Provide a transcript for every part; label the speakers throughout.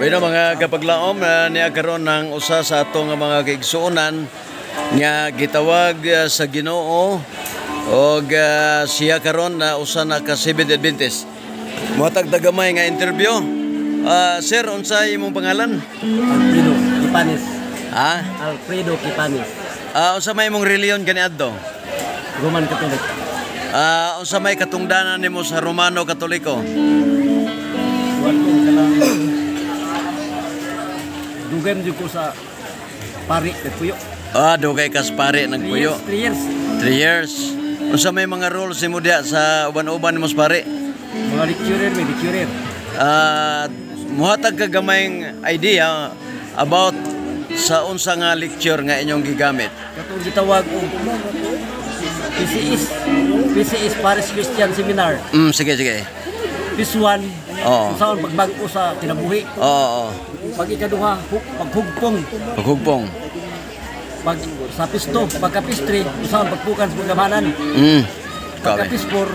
Speaker 1: Bueno, mga kapaglaom, niya karon ng usa sa atong mga kaigsuonan nga gitawag sa Ginoo og siya karon na usa na ka Seventh Adventist. Mohatag tagamay nga interview. Sir, unsay imong pangalan?
Speaker 2: Alfredo Kipanes.
Speaker 1: Ha?
Speaker 2: Alfredo Kipanes.
Speaker 1: Unsa may imong relihiyon kaniadto?
Speaker 2: Roman Catholic.
Speaker 1: Unsa may katungdanan nimo sa Romano Katoliko?
Speaker 2: Kuan ko kanang dugay man jud ko sa pari nagpuyo.
Speaker 1: Dugay ka sa pari nagpuyo.
Speaker 2: 3 years.
Speaker 1: 3 years. Unsa may mga roles nimo diha sa uban-uban nimo sa pari?
Speaker 2: Mga lecturer, may lecturer.
Speaker 1: Muhatag ka gamayng idea about sa unsa nga lecture nga inyong gigamit.
Speaker 2: Katong gitawag og PCS. PCS, Parish Christian Seminar.
Speaker 1: Sige, sige.
Speaker 2: Phase 1.
Speaker 1: Oo.
Speaker 2: Unsaon pagbag-o sa kinabuhi.
Speaker 1: Oo, oo.
Speaker 2: Pag ikaduha, paghugpong.
Speaker 1: Paghugpong.
Speaker 2: Pag sa phase 2, pagka phase 3, unsaon pagpukan sa pagkamanan. Pagka
Speaker 1: Kabe.
Speaker 2: phase 4,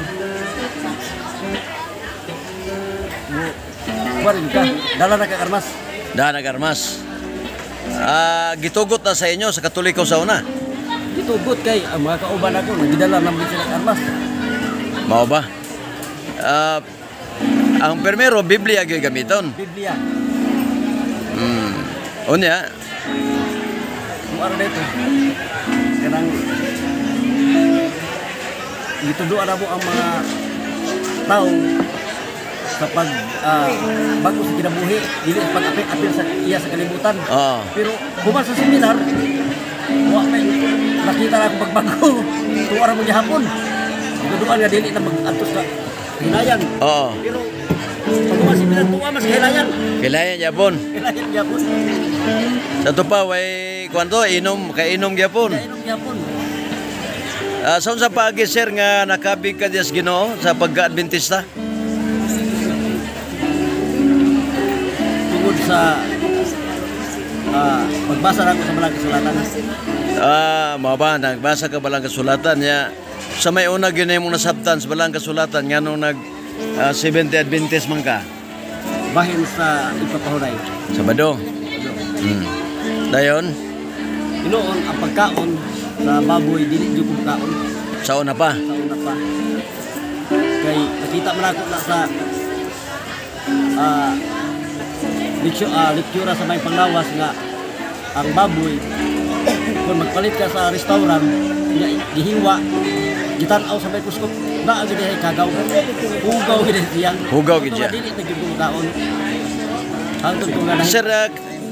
Speaker 2: mo kuan ka, dala na ka armas.
Speaker 1: Dana armas. Gitugot na sa inyo sa Katoliko sa una.
Speaker 2: Gitugot kay ang mga kauban ako nagidala naman sila armas.
Speaker 1: Mao ba? Ang permero Biblia gyud gamiton.
Speaker 2: Biblia.
Speaker 1: Unya,
Speaker 2: Kung ano dito, kanang gituduan na mo ang mga tao sa pag bago sa kinabuhi, dili sa pag-apil-apil sa iya sa kalibutan.
Speaker 1: Oo.
Speaker 2: Pero human sa seminar, wa may nakita na ako pagbago. Tuwa ra mo gihapon. Gituduan nga dili na mag-antos sa hinayan.
Speaker 1: Oo.
Speaker 2: Pero pag human sa seminar, tuwa mas hinayan.
Speaker 1: Kailangan yapon.
Speaker 2: Hinayan gyapon.
Speaker 1: Sa to pa way kwanto inom kainom gyapon.
Speaker 2: Kainom gyapon.
Speaker 1: Sa unsa paagi, sir, nga nakabig ka diya sa Ginoo sa pagka-Adventista?
Speaker 2: Tungod sa pagbasa na ako sa Balang Kasulatan.
Speaker 1: Mao ba nagbasa ka balang kasulatan niya? Sa may una gyud imong nasabtan sa balang kasulatan nganong nag Seventh Day Adventist man ka?
Speaker 2: Bahin sa ipapahunay.
Speaker 1: Sabado. Dayon,
Speaker 2: Hinuon ang pagkaon sa baboy, dili jud ko kaon
Speaker 1: sa una pa.
Speaker 2: Sa una pa. Kay nakita man ako na sa lectura sa may panglawas nga ang baboy, kung magpalit ka sa restaurant nga gihiwa, gitan-aw sa microscope na ang gid kagaw, hugaw gid siya.
Speaker 1: Hugaw gid siya.
Speaker 2: Dili na gyud ko kaon hangtod ko nga nahi-
Speaker 1: Sir,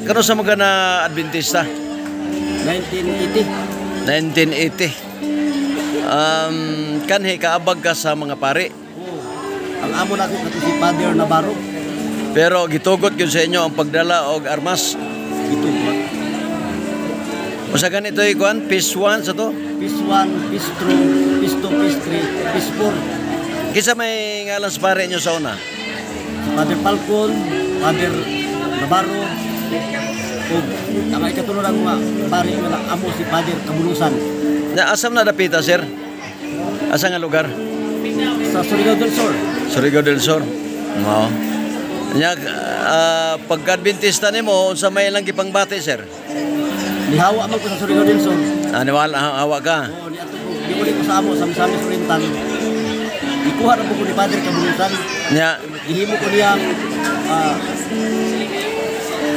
Speaker 1: kano sa mga na Adventista?
Speaker 2: 1980.
Speaker 1: 1980. Kanhi kaabag ka sa mga pari.
Speaker 2: Oo. Ang amo na ako kato si Father Navarro.
Speaker 1: Pero gitugot gyud sa inyo ang pagdala og armas.
Speaker 2: Gitugot.
Speaker 1: Usa ganito kuan, phase 1 sa to.
Speaker 2: Phase 1, Phase 2, Phase 2, Phase 3, Phase 4.
Speaker 1: Kinsa may ngalan sa pare nyo sa una?
Speaker 2: Si Father Falcon, Father Navarro, ug ang ikatulo lang nga pari nga na amo si Father Kabulusan.
Speaker 1: Na asam na dapita, sir? Asa nga lugar?
Speaker 2: Sa Surigao del Sur.
Speaker 1: Surigao del Sur. Mao. Nya pagka-Adventista nimo, unsa may ilang gipangbati, sir?
Speaker 2: Nihawa man ko sa Surigao del Sur.
Speaker 1: Niwala hawa ka.
Speaker 2: Oo, niadto ko, niuli ko sa amo sa Misamis Oriental. Ikuha na po ko ni Father Kabulusan.
Speaker 1: Nya
Speaker 2: Gihimo ko niyang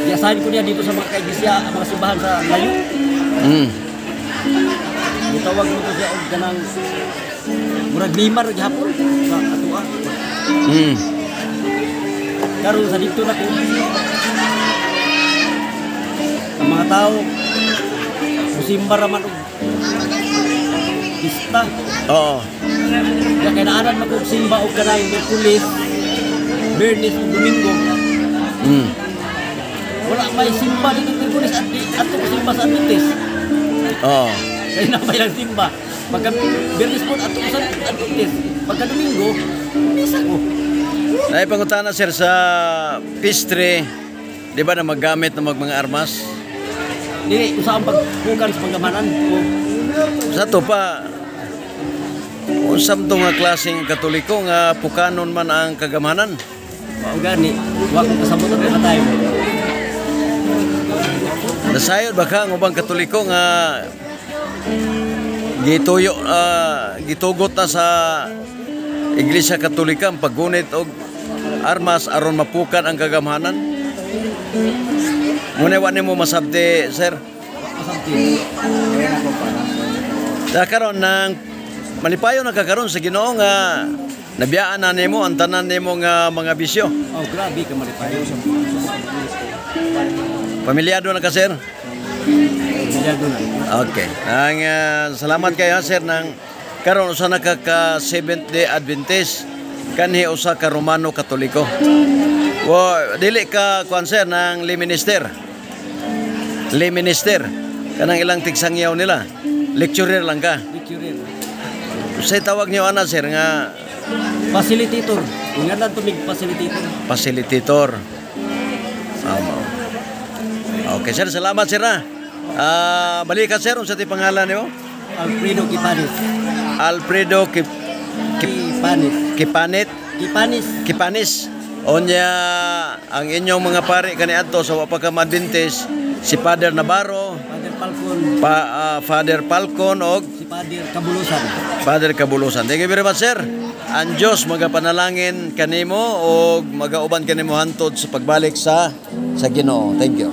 Speaker 2: giasahin ko niya dito sa mga kaiglesia, ang mga simbahan sa layo. Gitawag mo ko siya og kanang murag limar gihapon sa atoa. Karon sa dito na ko, ang mga tao musimba ra man og pista.
Speaker 1: Oo.
Speaker 2: Kaya kay naanan man kog simba og kanang Miyerkules, Biyernes ug Domingo. Wala may simba dito Miyerkules at ato ko simba sa Adventist.
Speaker 1: Oo.
Speaker 2: Kay na may lang simba. Pagka Biyernes po ato ko sa Adventist. Pagka Domingo, misa ko.
Speaker 1: Nay pangutana, sir, sa pistri, di ba na maggamit ng mga armas?
Speaker 2: Dili usa ang pagpukan sa panggamanan ko.
Speaker 1: Sa to pa, unsam to nga klaseng Katoliko nga pukanon man ang kagamanan?
Speaker 2: Mao gani, wa ko kasabot ang mga time.
Speaker 1: Sayod ba ka ang ubang Katoliko nga gituyo, gitugot na sa Iglesia Katolika ang paggunit og armas aron mapukan ang kagamhanan? Ngunit wa nimo masabti, sir?
Speaker 2: Masabti.
Speaker 1: Sa karon nang malipayon na ka karon sa Ginoo nga nabiyaan na nimo ang tanan nimo nga mga bisyo.
Speaker 2: Oh, grabe ka malipayon.
Speaker 1: Pamilyado na ka, sir?
Speaker 2: Milyado na.
Speaker 1: Okay. Ang salamat kayo, sir, nang karon usa na ka ka Seventh Day Adventist, kanhi usa ka Romano Katoliko. Wo dili ka kuan, sir, ng lay minister. Lay minister kanang ilang tigsangyaw nila. Lecturer lang ka.
Speaker 2: Lecturer.
Speaker 1: Unsay tawag niyo ana, sir, nga
Speaker 2: Facilitator. Ingalan to mig facilitator.
Speaker 1: Facilitator. Tama. Okay, sir, salamat, sir, ha. Balikan, sir, unsa ti pangalan nimo?
Speaker 2: Alfredo Kipanis.
Speaker 1: Alfredo
Speaker 2: Kipanis.
Speaker 1: Kipanit.
Speaker 2: Kipanis.
Speaker 1: Kipanis. Onya ang inyong mga pari kaniadto sa wa pa ka Adventist, si Father Navarro,
Speaker 2: Father Falcon.
Speaker 1: Father Falcon og
Speaker 2: Si Father Kabulusan.
Speaker 1: Father Kabulusan. Thank you very much, sir. Ang Diyos magapanalangin kanimo og magauban kanimo hantod sa pagbalik sa Ginoo. Thank you.